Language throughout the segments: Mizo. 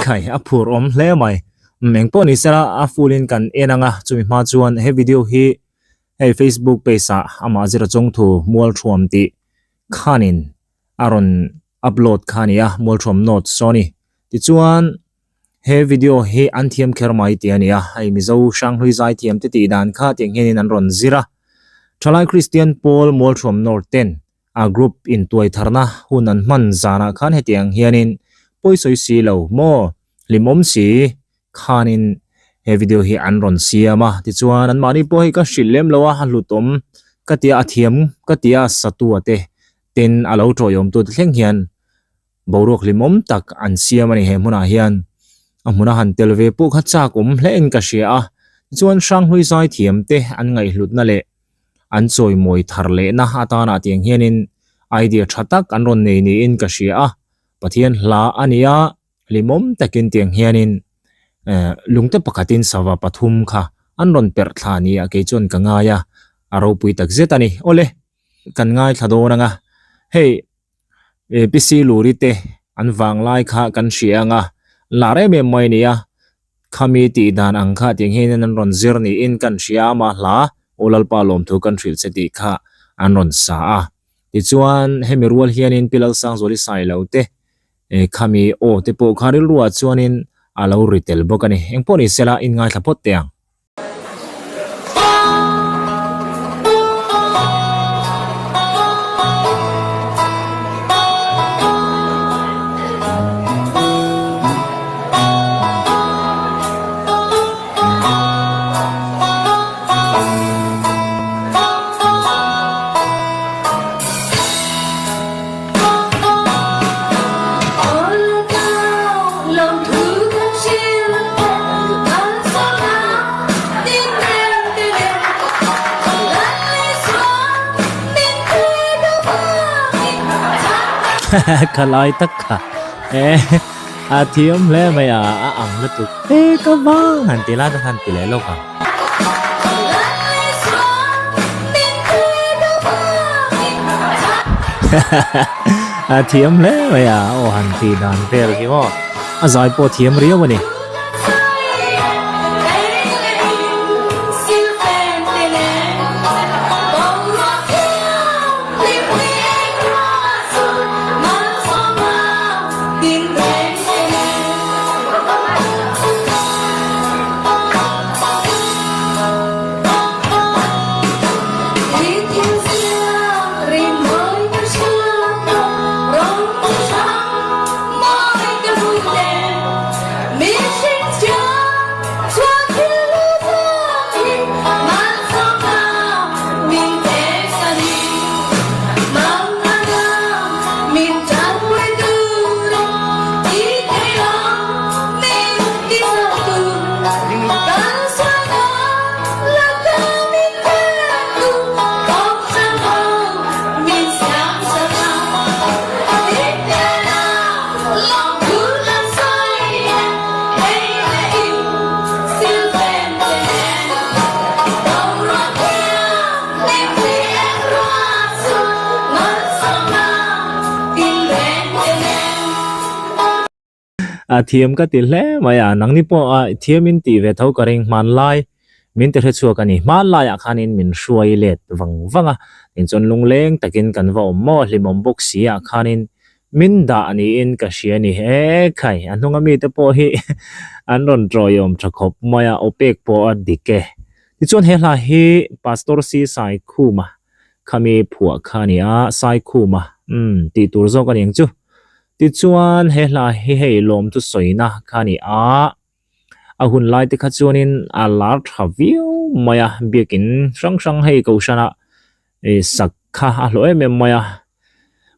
khai, a phur awm hle mai. Umm engpawh ni sela a full in kan en anga chumi hma chuan he video hi hei Facebook page ah amah zira chawngthu Mualthuam tih khanin a rawn upload kha a ni a, Mualthuam North saw a ni. Tichuan he video hi an thiam kher mai tih a ni a, hei Mizo Hranghlui zaithiam te tih dan kha tiang hianin an rawn zir a. Thalai Kristian Pawl Mualthuam North ten a group intuai tharna hun an hman zanah khan hetiang hianin pawi sawi si lo maw hlimawm si khanin he video hi an rawn siam a tichuan anmahni pawh hei ka hrilh lem lo a a hlutawm ka tia a thiam ka tia satua te ten a lo tawiawm tu te thleng hian boruak hlimawm tak an siam a ni he hmunah hian a hmuna han tel ve pawh kha chak awm hle in ka hria a tichuan Hranghlui zaithiam te an ngaihhlutna leh an chawimawi thar lehna atana tiang hianin idea tha tak an rawn nei niin ka hria a Pathian hla a ni a hlimawm takin tiang hianin eh lungte pakhatin sava pathum kha an rawn perh thla ni a kei chuan ka ngai a a ropui tak zet a ni awle kan ngaithla dawn ang a hei APC Luri te an vang lai kha kan hria ang a, lar em em mai a ni a, khami tih dan ang kha tiang hian an rawn zir niin kan hria a, mah hla Aw Lalpa lawmthu kan hrilh che tih kha an rawn sa a. Tichuan hemi rual hianin Pi Lalsangzuali Sailo te khami aw te pawh kha rilruah chuanin a lo ri tel bawk a ni. Engpawh ni sela inngaithla phawt teh ang. Ka lai tak kha e a thiam hle mai a a ang lutuk e ka vang han ti lai te khan ti leh lawk ang. A thiam hle mai a aw han tih dan vel hi maw a zai pawh thiam riau a ni. A thiam ka ti hle mai a, nangni pawh a thiam in tih ve tho ka ring hmanlai min ti hrechhuak a ni. Hmanlaiah khanin min hruai let vang vang a, tinchuan lungleng takin kan va awm maw hlimawm bawk si ah khanin min dah niin ka hria a ni. E khai, a hnunga mite pawh hi an rawn tawiawm tha khawp mai a, aw pek pawh a dik e. Tichuan he hla hi Pastor C Saikhuma khami phuah kha a ni a, Saikhuma umm tih tur zawk a ni ang chu. Tichuan he hla hi hei lawmthu sawina kha a ni a, a hun lai te kha chuanin a lar tha viau mai a, biakin hrang hrang hei kohhranah ih sak kha a hlawh em em mai a.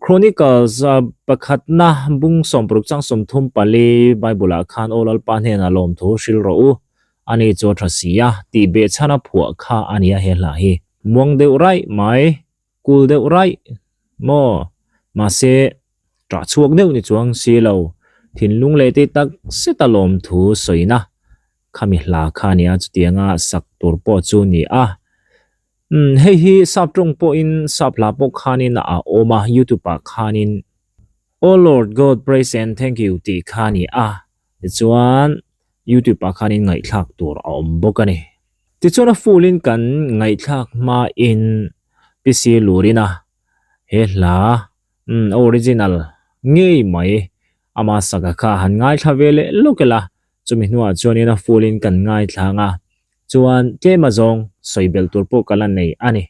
Chronicles pakhatna bung sawmparuk chang 34 Bible ah khan Aw Lalpa hnenah lawmthu hrilh rawh u, ani chu a tha si a tih behchhana phuah kha a ni a he hla hi. Muang deuh raih mai. Kul deuh raih maw? Mahse, ṭah chhuak deuh ni chuang si lo, thinlung leh tei tak zet a lawmthu sawina khami hla kha a nia, chutianga sak tur pawh chu ni a. Umm, hei hi sap ṭawng pawhin sap hla pawh khanin a awm a, youtube ah khanin Oh Lord God praise and thank you tih kha a ni a. Tichuan YouTube ah khanin ngaihthlak tur a awm bawk a ni. Tichuan a full in kan ngaihthlak hmain PC lurin a he hla umm original ngei mai ama saka kha han ngaithla ve leh lawk ila chumi hnuah chuanin a full in kan ngaithla ang a chuan tlem azawng sawi belh tur pawh ka la nei a ni.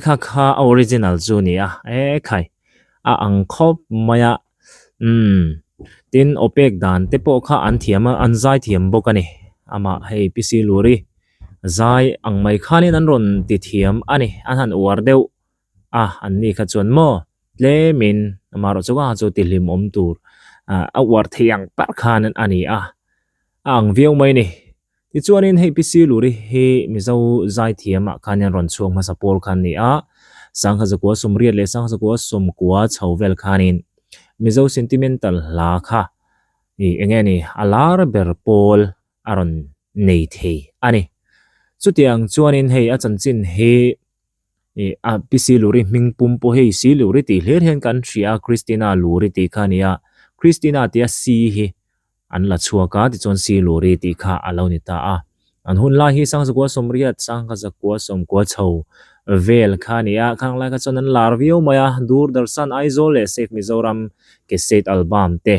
Kha kha a original chu a ni a e khai a ang khawp mai a umm tin aw pek dan te pawh kha an thiam a an zai thiam bawk a ni amah hei P C Luri zai ang mai khanin an rawn ti thiam a ni an han uar deuh a an ni kha chuan maw tlemin amaherawh chu kha chu ti hlim awm tur ah a uar thei ang par khan a ni a a ang viau mai a ni tichuanin hei P C Luri hi Mizo zaithiam ah khan hian rawn chhuak hmasa pawl kha an ni a sangha zakua sawmriat leh sangha zakua sawmkua chho vel khanin Mizo sentimental hla kha ih eng nge ni a lar ber pawl a rawn nei thei a ni chutiang chuanin hei a chanchin hi Ih a PC Luri hming pum pawh hei C Luri tih hlir hian kan hria a Christina Luri tih kha a ni a Christina tia C hi an la chhuak a tichuan C Luri tih kha a lo ni ta a an hun lai hi Sangzakua Sawmriat Sangzakua Sawmkua chho vel kha a ni a khang lai kha chuan an lar viau mai a Doordarshan Aizawl leh Save Mizoram Cassette Album te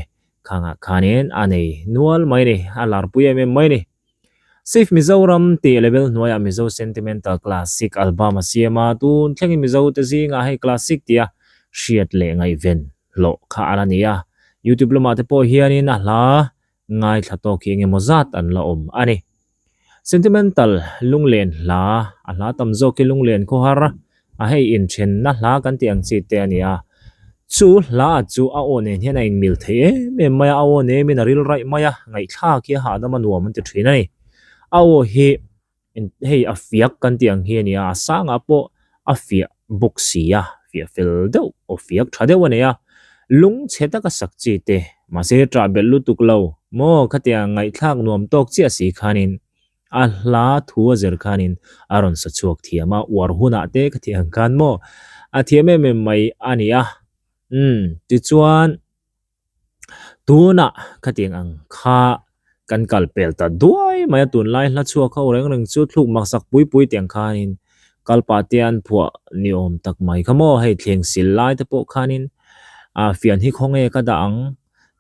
khangah khanin a nei nual mai a ni a larpui em em mai a ni. Save Mizoram tih label hnuaiah Mizo Sentimental Classic album a siam a, tun thlengin Mizo te zingah hei classic tia hriat leh ngaihven hlawh kha a la ni a, YouTube lamah te pawh hianin a hla ngaithla tawk hi engemaw zat an la awm a ni. Sentimental lunglen hla a hla tam zawk hi lunglen khawhar A hei inthenna hla kan tih ang chi te a ni a, chu hla chu a aw nen hian a inmil thei em em mai a, a aw nemin a ril raih mai a, ngaihthlak hi a hahdam a nuam an ti thin a ni. A aw hi hei a fiak kan tih ang hi a ni a, a sangah pawh a fiah bawk si a, fiah fel deuh aw fiak tha deuh a nei a, lungchhe taka sak chi te mahse ṭah belh lutuk lo maw khatiang ngaihthlak nuam tawk chiah si khanin A hla thu a zir khanin a rawn sa chhuak thiam a, uar hunah te ka tih ang khan maw a thiam em em mai a ni a. Umm, tichuan tunah khatiang ang kha kan kal pel ta duai mai a, tunlai hla chhuak ho reng reng chu thluk maksak pui pui tiang khanin kal pah te an phuah ni awm tak mai kha maw, hei thleng sil lai te pawh khanin a fian hi khawnge ka dah ang.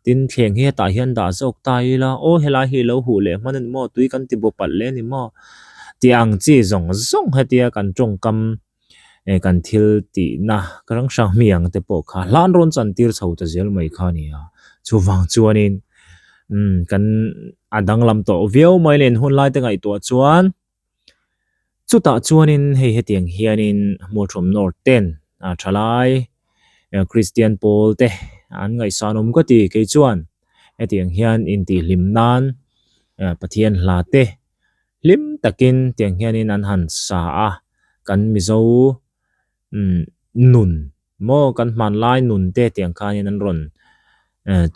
Tin, thleng hi hetah hian dah zawk ta ila, aw helai hi ilo huh leh hman a ni maw, tui kan ti bu palh leh a ni maw tih ang chi zawng zawng hetia kan tawngkam eh kan thil tihna ka hrang hrang mi ang te pawh kha hlan rawn chan tir chho ta zel mai kha a ni a. Chuvang chuanin umm kan a danglam tawh viau mai nen hun lai te ngaihtuah chuan Chutah chuanin hei hetiang hianin Mualṭhuam North ten a ṭhalai Kristian pawl te an ngaihsan awm ka ti kei chuan hetiang hian intihhlim nan Pathian hla te hlim takin tiang hianin an han sa a kan Mizo nun Maw kan hmanlai nun te tiang khanin an rawn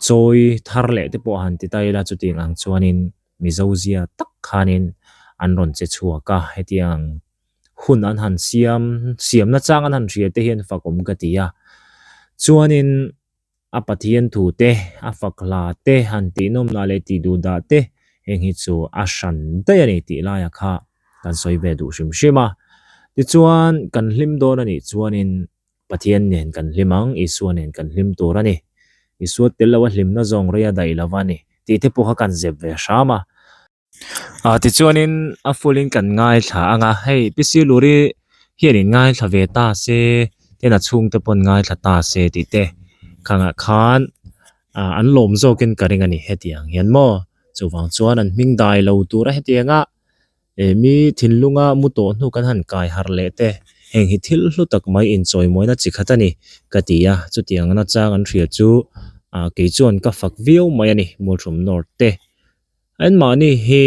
chawi thar leh te pawh han ti ta ila chutiang ang chuanin Mizo zia tak khanin an rawn che chhuak a, hetiang hun an han siam siamna chang an han hria te hian fak awm ka ti a, chuanin a Pathian thu te a fak hla te han tih nawmna leh tih duh dah te heng hi chu a hran daih a ni tih laia kha kan sawi ve duh hrim hrim a. Tichuan, kan hlim dawn a nih chuanin Pathian nen kan hlim ang, Isua nen kan hlim tur a ni. Isua tel loa hlimna zawng rei a daih lo va ni tih te pawh kha kan zep ve hram a. Ah tichuanin a full in kan ngaithla ang a, hei PC Luri hian in ngaithla ve ta se, tin a chhungte pawh an ngaithla ta se tih te khangah khan ah an lawm zawkin ka ring a ni hetiang hian maw. Chuvang chuan an hming dai lo tura hetianga. Ih mi thinlunga mu tawh hnu kan han kai harh leh te Heng hi thil hlu tak mai inchawimawina chi khat a ni ka ti a, chutiang nachang an hria chu ah kei chuan ka fak viau mai a ni Mualṭhum North te. Anmahni hi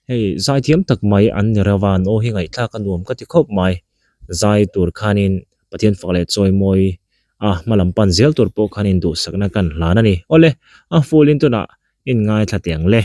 hei zaithiam tak mai an ni reuh a, an aw hi ngaihthlak a nuam ka ti khawp mai. Zai tur khanin Pathian fak leh chawimawi a hma lam pan zel tur pawh khanin duhsakna kan hlan a ni. Awle, a full in tunah in ngaithla teh ang le.